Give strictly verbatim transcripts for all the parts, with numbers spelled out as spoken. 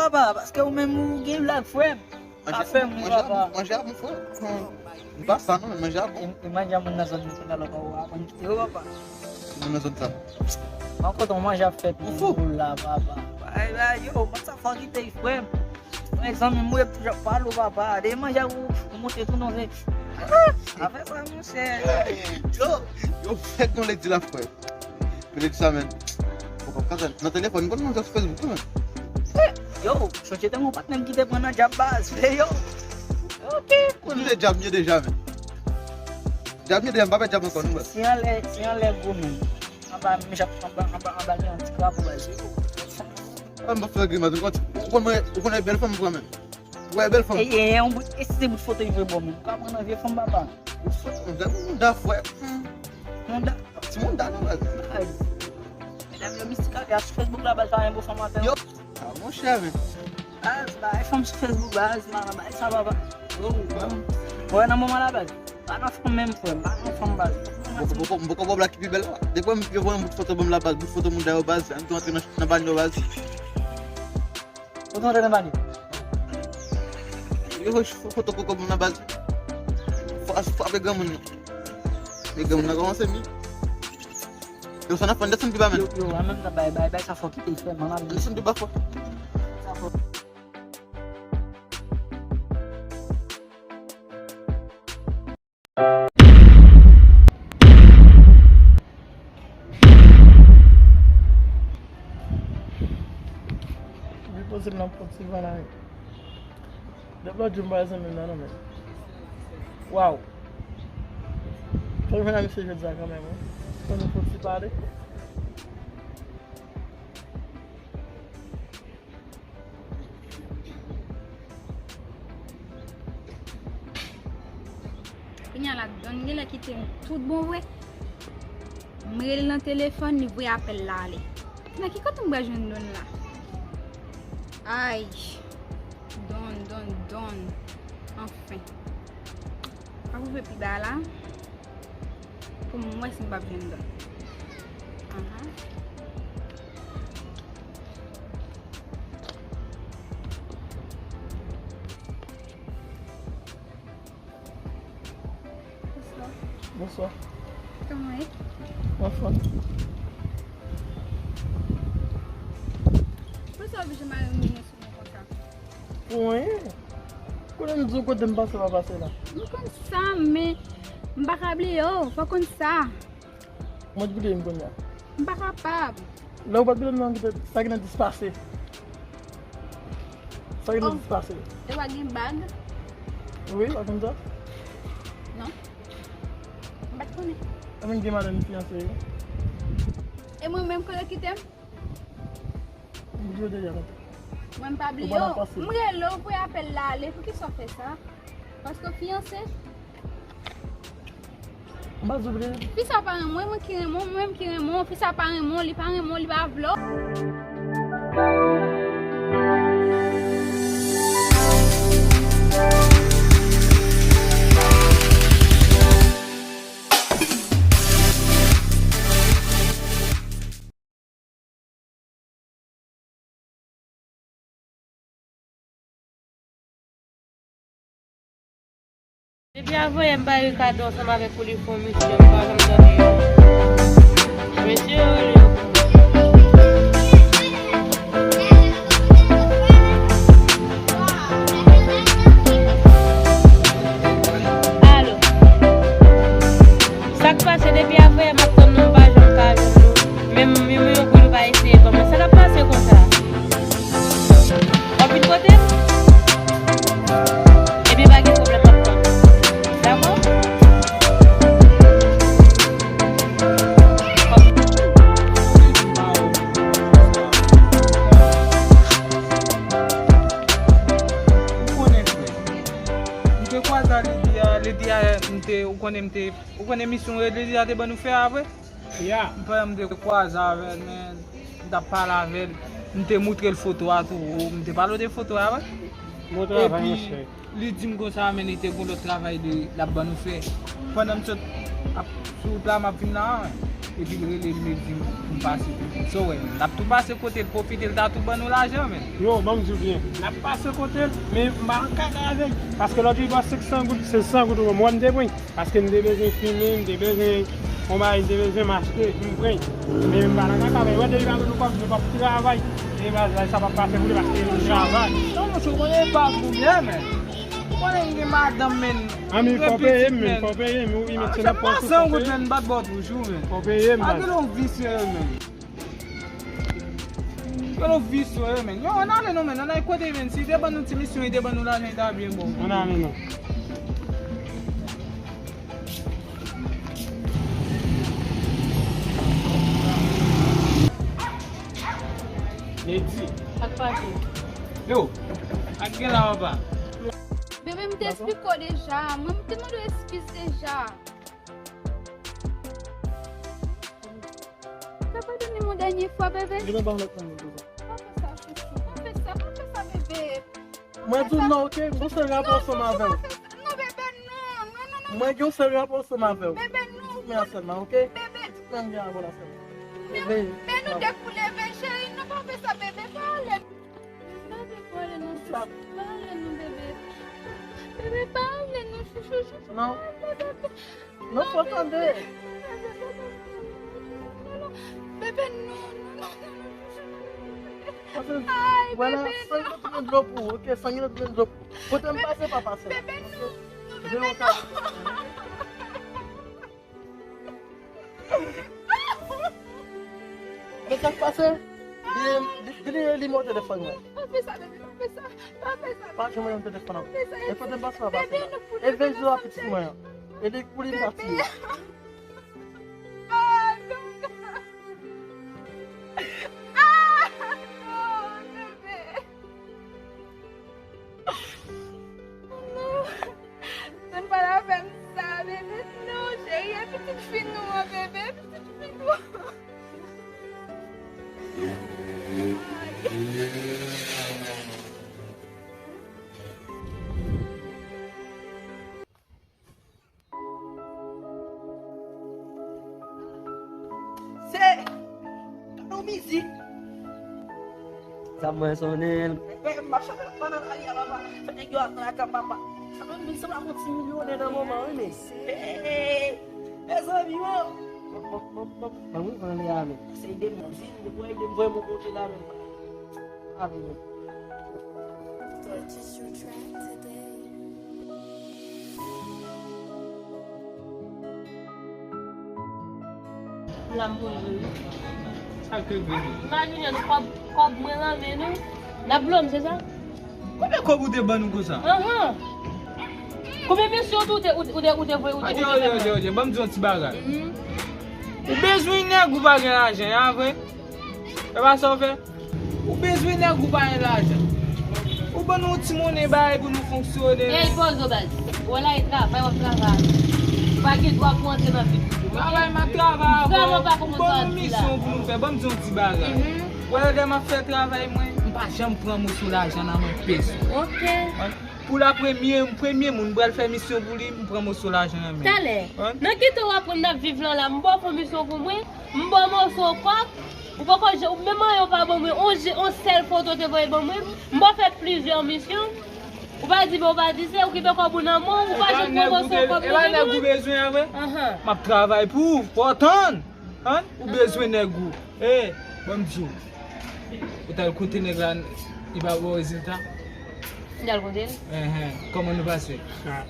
Papa, paske ou menm ou gen blag, frè m. Pa fè m ri, papa. Manje a bon, frè. M pa sa non, men manje a bon. E, e manje a moun nan zòn nan, kounye a la, papa, ou aprann kite yo, papa. Moun nan zòn sa. Mwen kontan manje ap fèt, ou fou. Ou la, papa. Ay, ay, yo, mwen sa fò kite, frè m. Mwen, zanmi m, ou ap toujou ap pale, papa. De manje a ou, ou monte tou nan zè. Ah, afè sa, monchè. Yo, yo, fèk nou lè di la, frè. Mwen te di sa, men. Poko ka sa. Nan telefòn, konn mwen sou Facebook tou, men. Yo, sonje te gen yon patnè m ki te pran nan djab baz. Yo. Ok, cool. Li te djab mye deja, men. Djab mye deja, m pa pè djab ankò, non, baz. Si anlè, si anlè gwo, men. Anba, men, anba, anba, anba, gen yon ti krapo, baz. Ah, m pa fè grimas, ou konn, ou konn, ou konn bèl fanm, frè, men. Ou wè bèl fanm. E, e, e, yon bout, e si se bout foto li voye ban mwen? Ou ka pran nan vye fanm, papa. Bout foto, gade mouda, frè. Hmm. Mouda. Ti mouda, non, baz. Ay. Medam yo mistik, a sou Facebook la, baz, pa gen bon fanm atè. Yo. Ah, monchè, men. Baz, bay fanm sou Facebook, baz, man, bay sa, papa. Yo, man. Wè, nan moman la, baz. Pa nan fanm menm, frè. Pa nan fanm, baz. M poko, m poko, m poko wè blag ki pi bèl la. Depi m, yo voye yon bout foto ban m la, baz. Bout foto mouda yo, baz. Ann tou antre nan, nan bany yo, baz. Ou tonbe nan bani? Yo, foto koko moun nan baz. Fwa, fwa pe granmoun nan. Pe granmoun nan kòmanse mi. Yo, sa nan fè, desann pi ba, men. Yo, yo, an menm tan, bay, bay, bay, sa fò kite, frè, manman. Desann pi ba, fò. Sa fò. Li poze m nan pran ti van la. Depi lòt jou m pa wè zanmi m nan non, men. Waw. Fò m jwenn ak misye jodi a kanmenm, wi. Fò nou fè ti pale. Kounye a la, Don genlè kite m tout bon vre. M rele l nan telefòn, li voye apèl la ale. Nan ki kote m pral jwenn Don la? Ay, Don, Don, Don. Anfen. Pa pou fè pi ba la. Pou m wè si m p ap jwenn Don. Aha. Bonswa. Bonswa. Kòman w ye? Anfòm. Poukisa w oblije mare mouye sou mwen konsa? Pou anyen. Kote m di w kote m pase pa pase la. M konn sa, men m pa ka bliye w, fò w konn sa. Mwen t bliye m kounye a. M pa kapab. Lè ou pa t bliye m nan, sa gen nan dis pase. Sa gen nan dis pase. E w pa gen bag? Wi, w pa konn sa? Non. M pa t konnen. Mwen gen madanm, m fiyanse, wi. E mwen menm, kote w kite m? M bliye w deja, tante. Mwen m pa bliye w. M rele w pou apèl la ale. Poukisa w fè sa? Paske w fiyanse? M pa t bliye. Fi sa pa renmen w, e mwen ki renmen w, mwen menm ki renmen w. Fi sa pa renmen w, li pa renmen w, li pa vle w. Depi avanyè m pa rele Kado ansanm avèk Poulifon, misye, m pa janm tande yo. Mesye yo rele yo pou mwen. Alo. Sa k pase depi avanyè m ap tann nou, m pa janm ka jwenn nou. Menm nimewo pou nou pa eseye ban mwen. Sa k ap pase konsa? W ap vin kote m? Ebyen, pa gen pwoblèm, m ap tann ou. Dakò? Ou konnen, frè. M te kwaze a ledi a, ledi a, m te, ou konnen, m te, ou konnen misyon ledi a te ban nou fè a vre? Ya. M pa, m te kwaze avè l, men m t ap pale avè l. M te moutre l foto a tou. M te pale w de foto a, wi. Bon travay, monchè. Epi, li di m konsa, men li te gon lòt travay li, l ap ban nou fè. Pandan m sot ap, sou wout la, m ap vin la, wi. Epi l rele m, li di m, m pase kote l. So, wè, men, l ap tou pase kote l, pwofite, l ta tou ban nou lajan, men. Yo, ban m di w byen. L ap pase kote l, men m pa nan kaka avè l. Paske lòt jou, li ba senk san goud, se san goud ou ban m. Wè, m te pran. Paske m te bezwen fimen, m te bezwen yon bagay, m te bezwen m achte, m pran. Men m pa nan kaka avè l. Wè, depi l pa ban nou kòb, nou p ap travay. E baz, sa p ap pase pou li, paske nou travay. Non, monchè, w konnen e pa pou mwen, men. Ou konnen m gen madanm, men. Anmi, fò w peye m, men. Fò w peye m, wi, men se nan pòch ou, fò w peye m. Sa pa san goud, men, m bat bò toujou, men. Fò w peye m, baz. Gade yon visye, men. Gade yon visye, men. Yo, ann ale non, men. Ann al kote, men. Si te ban nou ti misyon, li te ban nou lajan, li ta byen bon. Ann ale non. Lady. Sa k pase? Yo, sa k gen la, papa? Bebe, m te eksplike w deja. Mwen, m te mande w eskiz deja. Sa padone m yon dènye fwa, bebe. Bebe, ban lòt nan konsa. Pa fè sa, chouchou. Pa fè sa, pa fè sa, bebe. Mwen di w non, oke? M gon sèl rapò ansanm avè w. Non, bebe, non, non, non, non. Mwen gen yon sèl rapò ansanm avè w. Bebe, non. Ti men an sèlman, oke? Bebe. Ti men an gen avè w la sèlman. Bebe. Men nou de pou leve, cheri, non, pa fè sa, bebe, pa ale. Bebe, pa ale non, chouchou. Pa ale non, bebe. Bebe, pa ale non, chouchou, chouchou. Non. Pa ale, bebe. Non, fò tande. Bebe, non, non, non, non, non. Ay, bebe, non. Vwala, san gen tounen dlo pou ou, oke? San gen tounen dlo pou ou. Pote m pase pa pase. Bebe, non, non, bebe, non. Men sa k pase? Li, li, li, li mete telefòn mwen. Pa fè sa, bebe, pa fè sa. Pa fè sa. Pa janm rann telefòn an. Pa fè sa. E kote m pase pa pase la. E veye a pitit mwen an. E li pou li m ta tiye. Ah, non. Ah, non, bebe. Non. Moun pa t ap fè m sa, bebe. Non, cheri, e pitit fi nou an, bebe, pitit fi nou an. Se, gade yon mizik. Sa mwen sonnen. Mwen, m ap chante nan lari a, papa. Fè nèg yo al nan lakay papa. Sa mwen vin sanble ak yon ti milyonè nan moman, wi, men. Hey, mezanmi, o. Ban mwen pran lè a, men. Se ede m, di m, pou ede m voye m yon kote la, men. Amen. Purchase your track today. La m pou jwe. Sa ke vini? Imajine nou kòb, kòb mwen nan men nou. N ap blo m, se sa? Konbyen kòb ou te ban nou konsa? Ahan. Konbyen misyon tou ou te, ou te, ou te, ou te voye, ou te, ou te fè? Ok, ok, ok, ok. Ban m di yon ti bagay. Mhm. Ou bezwen nèg ou pa gen lajan, a vre? E pa sa w fè? Ou bezwen nèg ou pa gen lajan. Ou ban nou yon ti monnen bagay pou nou fonksyone. Ey, poze w baz. Ou wè la e travay w ap travay. Ou pa gen dwa pou antre nan vi moun. Travay m ap travay avè w. Ou ban nou misyon pou nou fè. Ban m di yon ti bagay. Mhm. Ou wè lè m ap fè travay mwen, m pa janm pran moso lajan nan men pèsonn. Ok. Pou la premye, premye moun m pral fè misyon pou li, m pran moso lajan nan men. Talè, nan ki tan w aprann n ap viv lan la, m ba w fè misyon pou mwen, m ba w moso kòb, ou poko jan, ou menm anyen w pa ban mwen, on je, on sèl foto w te voye ban mwen, m ba w fè plizyè misyon, ou pa di ven, ou pa di sen, ou kenbe kòb ou nan men w, ou pa janm pran moso kòb nan men mwen. E pa nèg ou bezwen an vre? Ahan. M ap travay pou ou, fò w tann. An? Ou bezwen nèg ou. E, ban m di w. Ou t al kote nèg la, li pa ba w rezilta? M t al kote l. Enhen. Kòman nou pase? Ah,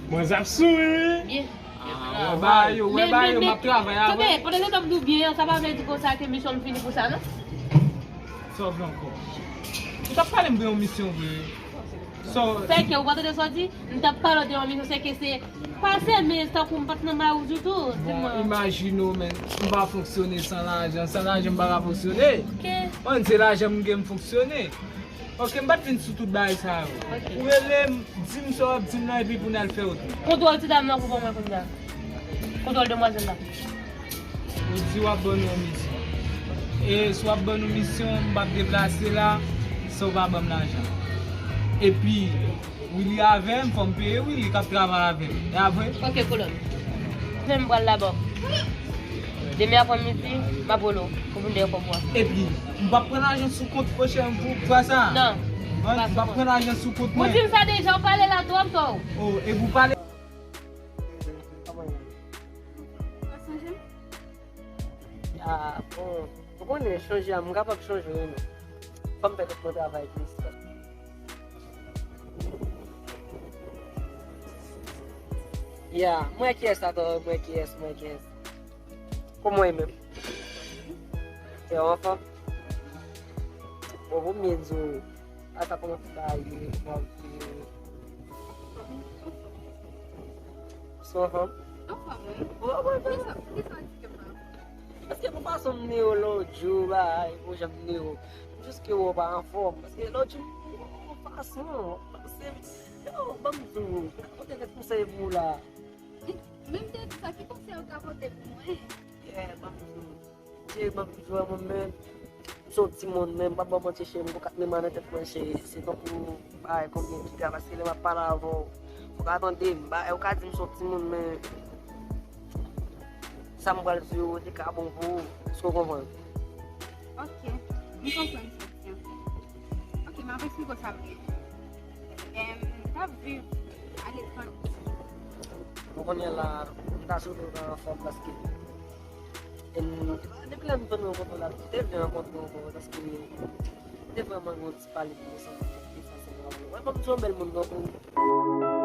mwen ap souri, wi. Byen. Ah, wè ba yo, wè ba yo, m ap travay avè w. Tanpri, pandan se tan m di w byen an, sa pa vle di konsa ke misyon m fini pou sa, non. Sa w vle ankò? Ou t ap pale m de yon misyon vre, wi. Fè ke ou pa tande sa w di, m t ap pale w de yon misyon, se ke se pase, men tankou m pa t nan may ou ditou, di mwen. Bon, imajine w, men, m pa fonksyone san lajan, san lajan m pa ka fonksyone. Ok. Mwen, se lajan m gen m fonksyone. Ok, m pa t vin sou tout bagay sa yo. Ok. Ou rele m, di m sa w ap di m nan, epi pou n al fè wout nou. Kontwòl ti dam nan pou ban mwen kounye a. Kontwòl demwazèl la. Ou di w ap ban nou yon misyon. E si w ap ban nou misyon, m p ap deplase la san w pa ban m lajan. Epi, Willy avè m, fò m peye Willy k ap travay avè m. E apre? Ok, kolòn. Men m pral laba w. Demen aprè midi, m ap rele w pou vin dèyè kòb ou a. Epi, m p ap pran lajan sou kont, monchè, m pou fè sa. Non. M p ap pran lajan sou kont mwen. Ou di m sa deja, ou pale la twòp tò. Oh, epi ou pale. Ah, bon. Ou konnen chanje a, m kapab chanje wi men. Fò m fè tout mwen travay plis. Ya, mwen kiyès atò, mwen kiyès, mwen kiyès. Kòman w ye menm? Te anfòm? Bon, pou m byen di w, ata kòman bagay yo, kòman w ye? Sou anfòm? Anfòm, wi. Bon, bon, bon. Kisa, kisa w di ke m pa anfòm? Paske pou fason m nimewo lòt jou, bagay, pou jan m nimewo. M jis ke w pa anfòm. Paske lòt jou, m nimewo fason. Se, yo, ban m di w, pote kèk konsèy pou w la. Men m te di sa, ki konsèy ou ka pote pou mwen? Yeah, ban m di w. Cheri, ban m di w, mwen menm, m se yon timoun, men m p ap ba w manti, cheri, m gon kat mil mwa nan tèt mwen, cheri. Se tankou, bagay, konbyen giga, paske lè m ap pale avè w, ou ka tande m, bagay, ou ka di m se yon timoun, men sa m pral di w, li ka bon pou ou. Èske w konprann? Ok, m konprann sa w di an. Ok, m ap eksplike w sa m gen. Em, m t ap viv aletranje. Bon, kounye a la, m ta swete w ta anfòm paske em, depi lè m vin rankontre w la, m te vle rankontre w ankò paske m te vrèman gen yon ti pale pou mwen santi m te fase nan ou. Wè, ban m di w yon bèl moun, donk,